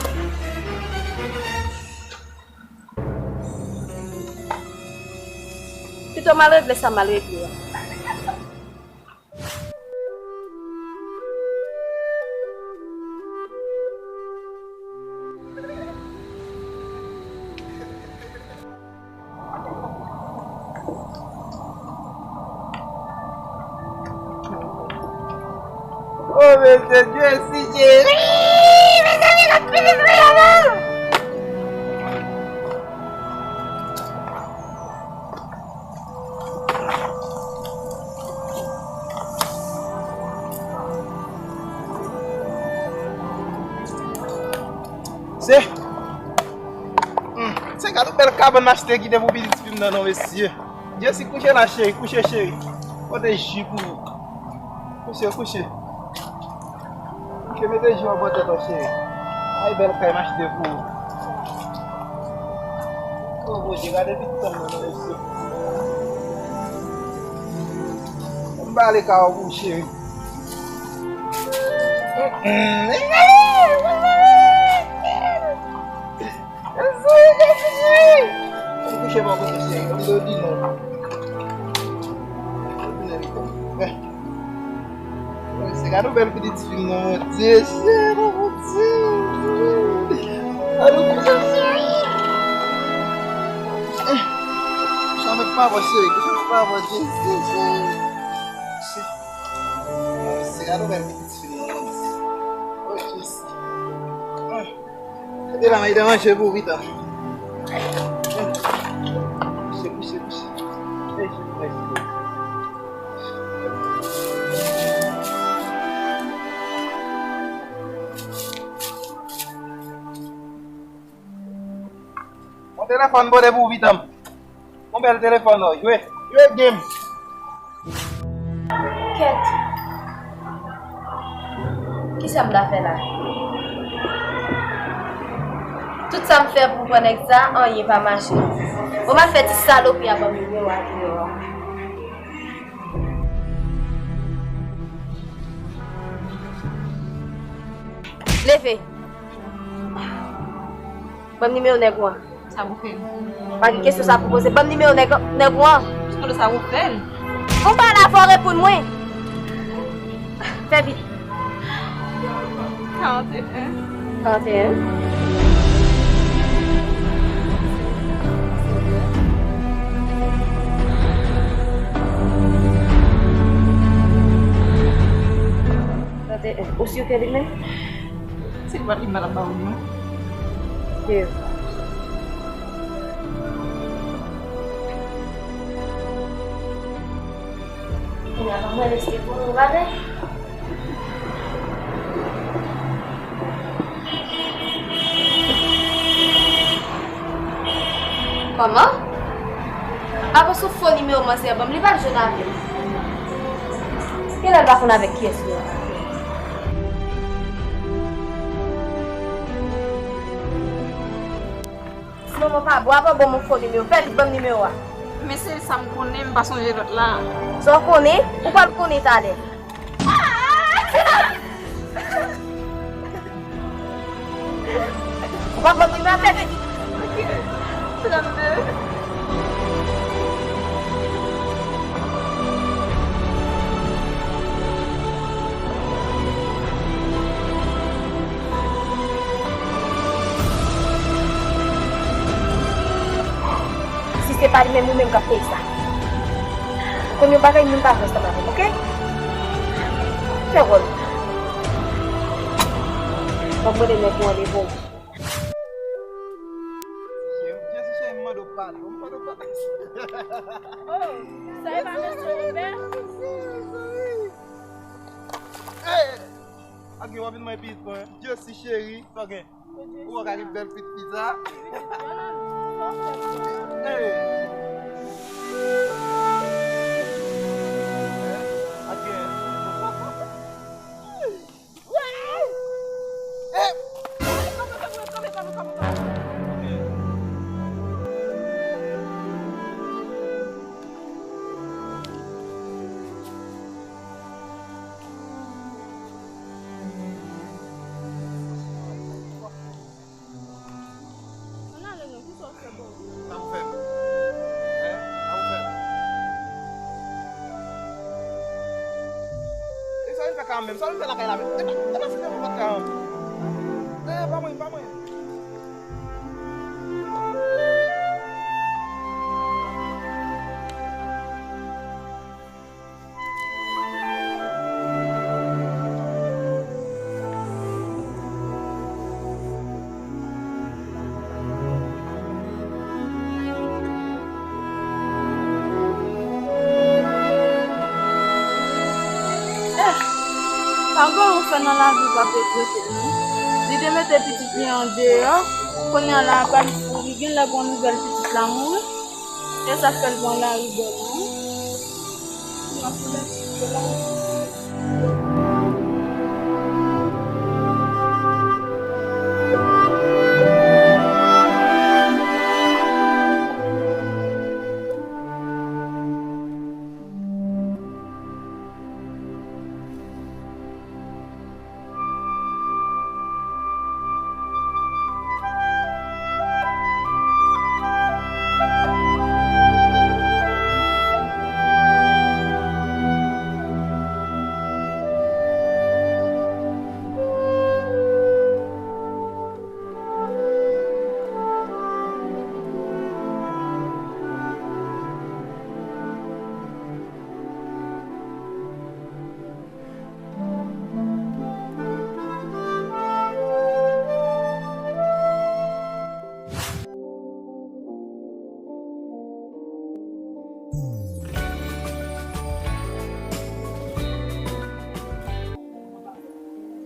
Pito m al regle sa m al regle a. Oh, mesye, Dieu si Jerry! Mezanmi, gad pitit fi a non! Se, hmm, se gad yon bèl kabann m achte kite pou pitit fi m nan non, mesye. Jesi, kouche la, cheri, kouche, cheri. Pote ji pou ou. Kouche, kouche. Kouche, mete ji an bò tèt ou, cheri. Ay, bèl kay m achte pou ou. Oh, Bondye, gade pitit fi m nan, mesye. M ba ale kay ou pou ou, cheri. Mm, mm. Mwen kouche bò kote cheri, mwen di non. Se gade yon bèl pitit fi m non, Bondye, cheri, Bondye. Gade yon pitit cheri. Kouche avèk papa cheri, kouche avèk papa, Jezi, cheri. Se gade yon bèl pitit fi m non, Bondye. Oh, Jezi. Mete la, mete manje pou ou, pita. Kouche, kouche, kouche. Ey, mèsi. Yon telefòn pote pou ou, pita. Yon bèl telefòn, non. Jwe, jwe game. Kèt. Kisa m ta fè la? Tout sa m fè pou pran nèg sa, anyen pa mache. Bon, m ap fè ti salopri a ban m nimewo a deyò a. Leve. Ban m nimewo nèg ou an. Sa pou fè l? Pa gen kesyon sa pou poze. Ban m nimewo nèg, nèg ou an. Kote sa pou fè l? Ou pale avè w, reponn mwen. Fè vit. Karant e en. Karant e en. Karant e en. Ou si ke li menm? Se dwat li m pa t ap ba ou non. Ke. Kounye a, mwen reste pou nou gade. Kòman? Apa sou fo nimewo manzè ban m, li pa jwenn avè m. Genlè l pa konn avèk kiyès li antre. Si manman pa bon, apa ban m yon fo nimewo. Fè vit ban m nimewo a. Men se sa m konnen, m pa sonje lòt la. Sa w konnen? Ou pral konnen talè. Ou pa ban m nimewo a, fè vit. Trannde. Se pa li menm ou menm k ap peye sa. Ou konn yon bagay, moun pa jwe ansanm avè m, oke? Fè wòl ou. Mwen mande nèg ou randevou. Jezi, cheri, m mande w padon, m mande w padon. Oh, sa e pa mesye Robert? Hey! Ak yo, w ap vin mwen pi vit mwen. Jezi, cheri, sa w gen? Ou wè gade bèl pitit fi sa? Hey! Ak yo. Ann ale non, kisa w fè bon? Sa pou fè m? Hein? Sa pou fè m? E sa vin fè kanmenm? Sa vin fè lakay la menm? E pa, e pa se devan pòt la an. E pa mwen, pa mwen. Eh, pa gen yon fè nan lavi w p ap regrete l non. Li te mete pitit li an deyò, kounye a la pral, li gen lè bon nouvèl pitit la mouri. E sa fè l pran lari bò la, wi.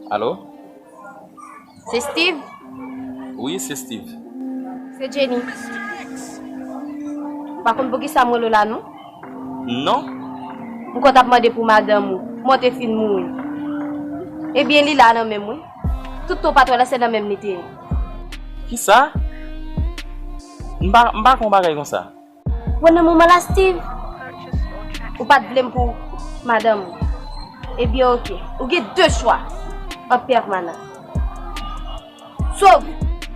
Alo? Se Steve? Wi, se Steve. Se Jenny. Ou pa konn poukisa m rele w la, non? Non. M konn t ap mande pou madanm ou, men w te fin mouri. Ebyen, li la nan men m, wi. Tout tan w pa t wè l la, se nan men m li te ye. Kisa? M pa, m pa konn bagay konsa. Bon, nan moman la, Steve, ou pa t vle m pou madanm ou. Ebyen, oke. Ou gen de chwa an pèmanan. Sòf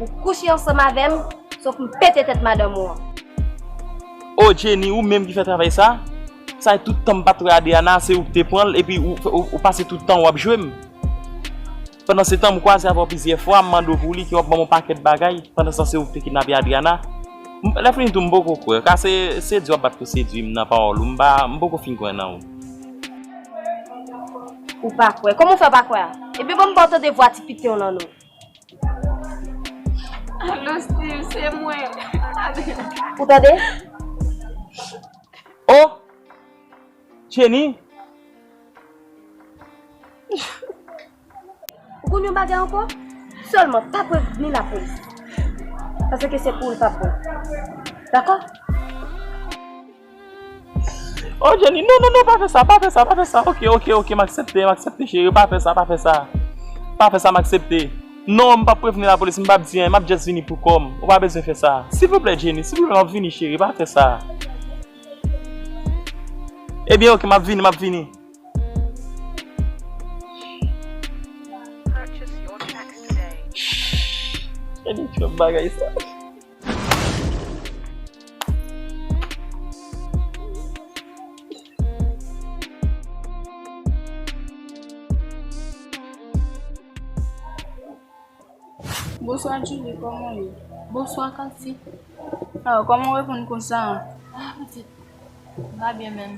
ou kouche ansanm avè m, sòf m pete tèt madanm ou an. O Jenny, ou menm ki fè travay sa? Sa e tout tan m pa t wè Adriana, se ou ki te pran l, epi ou, ou, ou pase tout tan w ap jwe m. Pandan se tan, m kwaze avè w plizyè fwa, m mande w pou li, ke w ap ban m yon pakèt bagay. Pandan se tan, se ou ki te kidnape Adriana. M, lè fini tou, m poko kwè. Ka se, se di w ap bat pou sedwi m nan pawòl ou. M pa, m poko fin kwè nan ou. Ou pa kwè? Kòman w fè pa kwè a? Ebyen, ban m ba w tande vwa ti piten w lan non. Alo, Steve, se mwen. Ou tande? Oh! Jenny? Ou konn yon bagay ankò? Sèlman pa prevni lapolis. Paske se pou ou l p ap bon. Dakò? Oh, Jenny, non, non, non, pa fè sa, pa fè sa, pa fè sa. Oke, oke, oke, m aksepte, m aksepte, cheri, pa fè sa, pa fè sa. Pa fè sa, m aksepte. Non, m p ap prevni lapolis, m p ap di anyen, m ap just vini pou kò m. Ou pa bezwen fè sa. Silvouplè, Jenny, silvouplè, m ap vini, cheri, pa fè sa. Ebyen, oke, m ap vini, m ap vini. Jenny, twòp bagay sa. Bonswa, Julie, kòman w ye? Bonswa, Kanti. Ah, kòman w reponn konsa? Ah, pitit, m pa byen menm.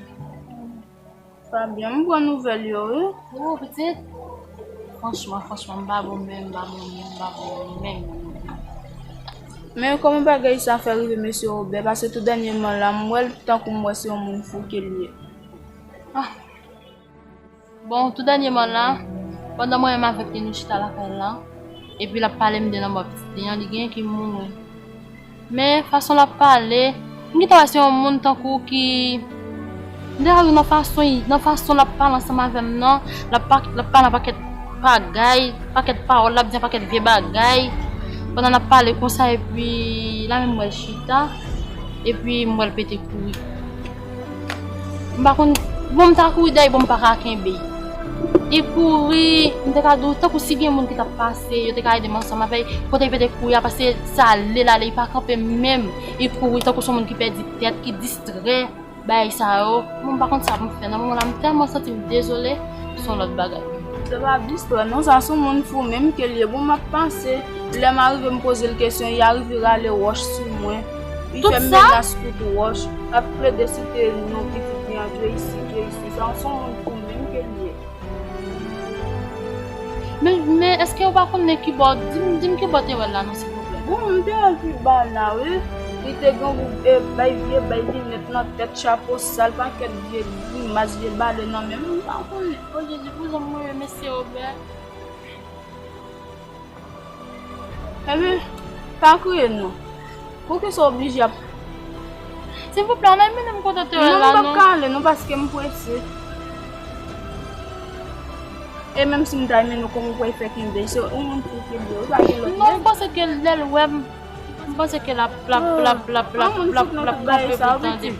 Pa byen, m pran nouvèl yo, wi. Oh, pitit. Franchman, franchman, m pa bon menm, m pa bon menm, m pa bon menm. Men kòman bagay sa fè rive mesye Robert? Paske tou dènyèman la, m wè l tankou m wè se yon moun fou ke l ye. Ah. Bon, tou dènyèman la, pandan mwen menm avèk li nou chita lakay la, epi l ap pale m de lanmò pitit li an, li genyen ki mouri. Men fason l ap pale, m gentan wè se yon moun tankou ki, m te ka di nan fason, nan fason l ap pale ansanm avè m nan, l ap pa, l ap pale an pakèt bagay, pakèt pawòl, l ap di an pakèt vye bagay, pandan n ap pale konsa, epi la menm m wè l chita, epi m wè l pete kouri. M pa konn, bon, m ta kouri dèyè, bon, m pa ka kenbe. Li kouri, m te ka di w, tankou si gen moun ki t ap pase, yo te ka ede m ansanm avè l, kote li pete kouri a, paske sa ale, l ale, li pa kanpe menm. Li kouri tankou se yon moun ki pèdi tèt, ki distrè, bagay sa yo. Bon, m pa konn sa pou m fè. Nan moman la, m tèlman santi m dezole, se yon lòt bagay. Se pa distrè, non, sa se yon moun fou menm ke l ye. Bon, m ap panse, lè m arive m poze l kesyon, li arive rale wòch sou mwen. Li fè m menas kout wòch, l ap plede site non pitit li an, Jeysi, Jeysi. Sa se yon moun fou menm ke l ye. Men, men èske ou pa konnen ki bò, di m, di m ki bò te wè l la non, silvouplè? Bon, m te wè l pi ba la, wi. Li te gen yon, e, bay vye, bay linèt nan tèt, chapo sal, pakèt vye grimas, vye bale nan men m, m pa konnen. O Jezi, pou jan m renmen mesye Obè. Ebyen, pa kriye non. Poukisa w oblije ap... Silvouplè, ann al mennen m kote w te wè l la non. Non, m p ap ka ale non, paske m prese. E menm si m ta mennen w, kòman w pral fè kenbe? Se yon moun fou ki li ye, ou pa gen lòt nèg. Non, m panse ke lè l wè m, m panse ke l ap, l ap, l ap, l ap, l ap, l ap, l ap kanpe pou l tande m.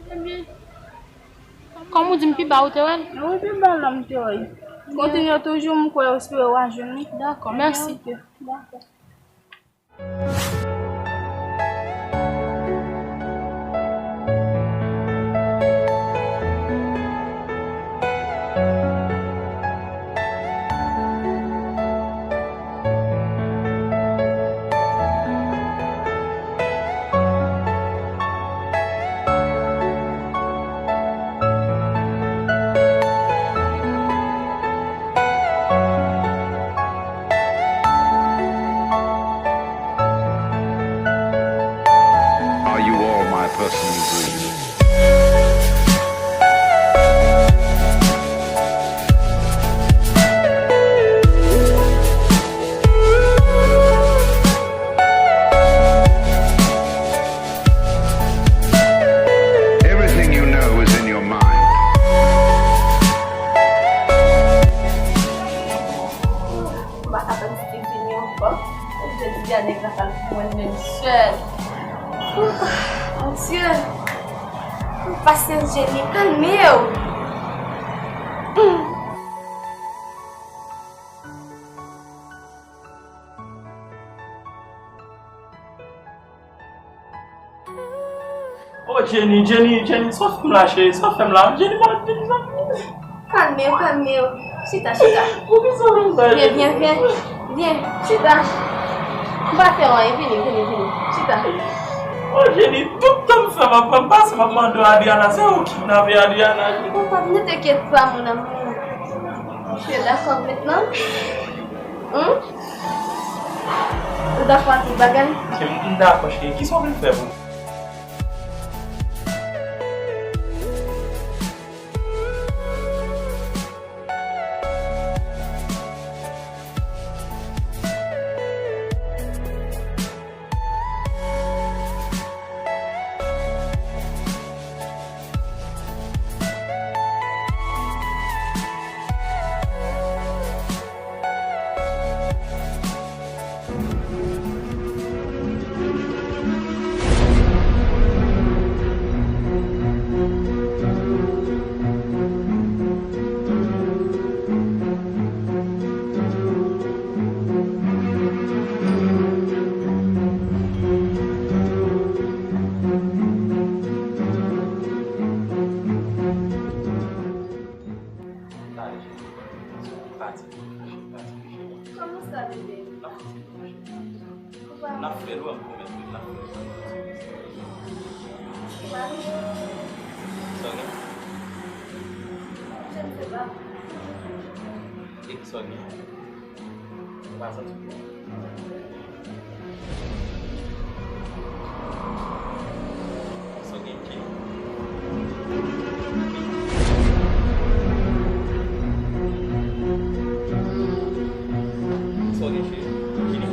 Ebyen, kòm ou di m pi ba ou te wè l? Wi, pi ba la m te wè l. Kontinye toujou, m kwè, espere w a jwenn li. Dakò, mèsi. Ok, dakò. Are you all my personal dreams? Everything you know is in your mind. M pa ka tann Steve vini ankò. Jodi a nèg la pral pou mwen menm sèl. Mon Dieu. Pasyans, Jenny, kalme w. Hmm. Oh, Jenny, Jenny, Jenny, sa w fè m la, cheri? Sa w fè m la? Jenny, pa, Jenny, sa... Kalme w, kalme w. Chita, chita. Poukisa w fè m sa, Jenny? Vyen, vyen, vyen. Vyen, chita. M pa fè w anyen. Vini, vini, vini. Chita. Oh, Jenny, tout tan m fè, m ap, m ap pase, m ap mande w Adriana. Se ou ki kidnape Adriana, Jenny. Papa, ne t'inquiète pas, mon amour. Tu es d'accord maintenant? Hmm? Ou dakò ak tout bagay? M dakò, cheri. Kisa w vin fè pou mwen? Kòman sa, bebe? N ap fè l, w ap pwomèt mwen n ap fè l. Sa w gen? E ki sa w gen? Ou pa santi w byen? Sa w gen, Jay? Sa w gen, cheri? Jay?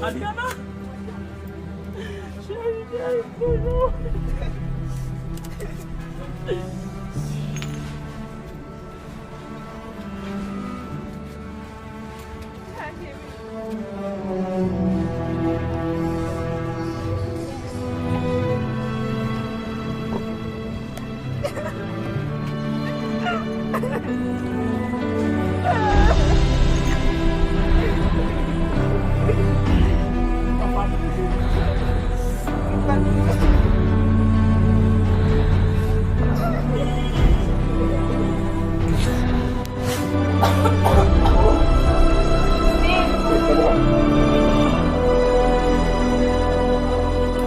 Adriana! Cheri, cheri, toujou.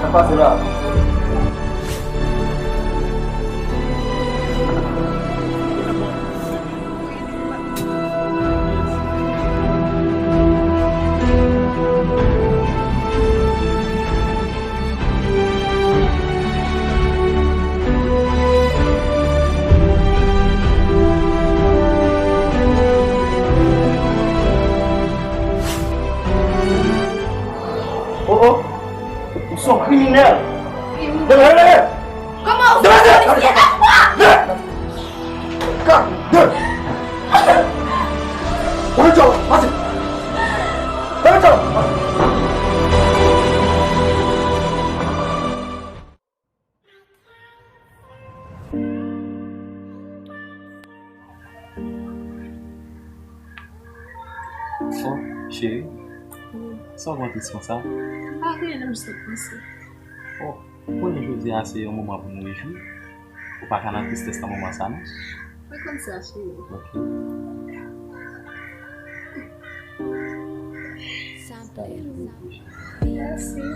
Sa k pase la? Oh, oh! Ou se yon kriminèl! Kriminèl? Leve, leve! Kòman ou fè sa? Leve, leve! Leve! Leve! Leve! Leve! Oh, cheri, sa w pran tris konsa? Pa gen anyen, m sot panse. Oh, ou konnen jodi a se yon moman pou nou rejwi. Ou pa ka nan tristès nan moman sa, non? Mwen konn sa, cheri. Ok. Sa plè. Mèsi.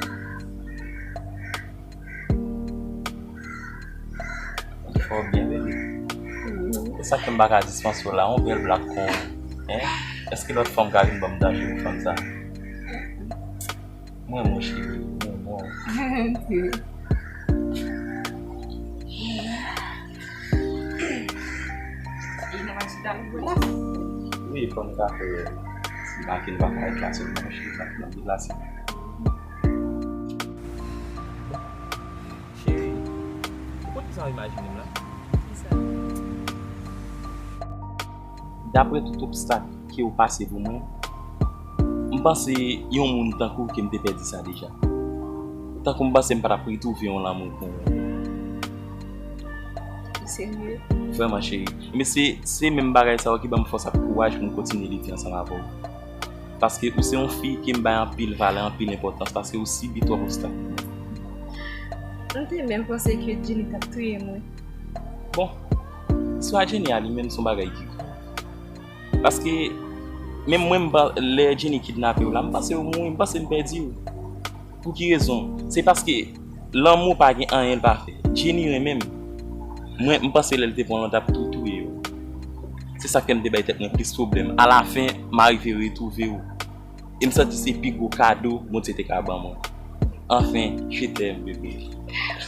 Ou fè w byen, bebe. Se sa k fè m pa ka dispanse w la, yon bèl blak kon ou, hein? Èske lòt fanm ka vin ban m danje pou fanm sa? Mwen, mon cheri, mwen, mwen. Wi, fò m ta fè ti make l pa ka ret la sèlman, mon cheri, n ap deplase. Cheri, ou konn kisa w imajine m la? Kisa? Daprè tout obstak ke w pase pou mwen, m panse yon moun tankou w ke m te pèdi sa deja. Tankou m panse m pa t ap retwouve yon lanmou kon ou. Ou serye? Vrèman, cheri. Men se, se menm bagay sa yo ki ban m fòs ak kouraj pou m kontinye lite ansanm avè w. Paske ou se yon fi ke m bay anpil valè, anpil enpòtans, paske ou sibi twòp obstak. M te menm panse ke Jenny t ap touye mwen. Bon, istwa Jenny a li menm se yon bagay ki grav. Paske, menm mwen, m pa, lè Jenny kidnape w la, m panse w mouri, m panse m pèdi w. Pou ki rezon? Se paske lanmou pa gen anyen l pa fè. Jenny renmen m. Mwen, m panse lè l te pran w, l t ap tou touye w. Se sa k fè m te bay tèt mwen plis pwoblèm. Alafen, m arive retwouve w. E m santi se pi gwo kado Bondye te ka ban mwen. Anfen, je t'aime, bebe.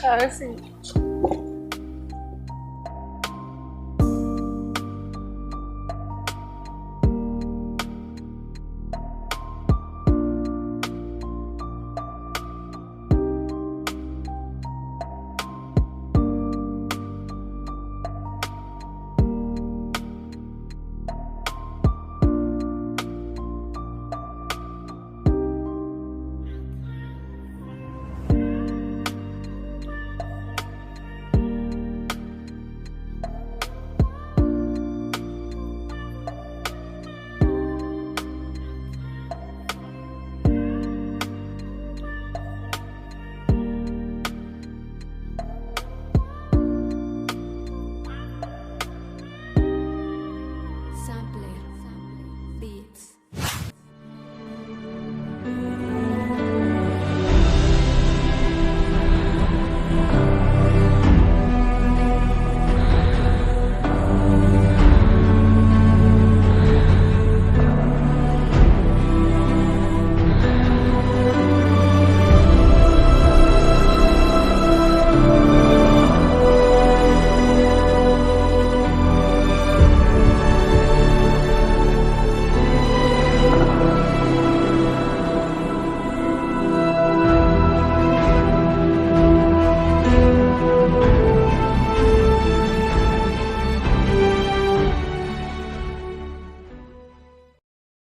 Ah, mèsi.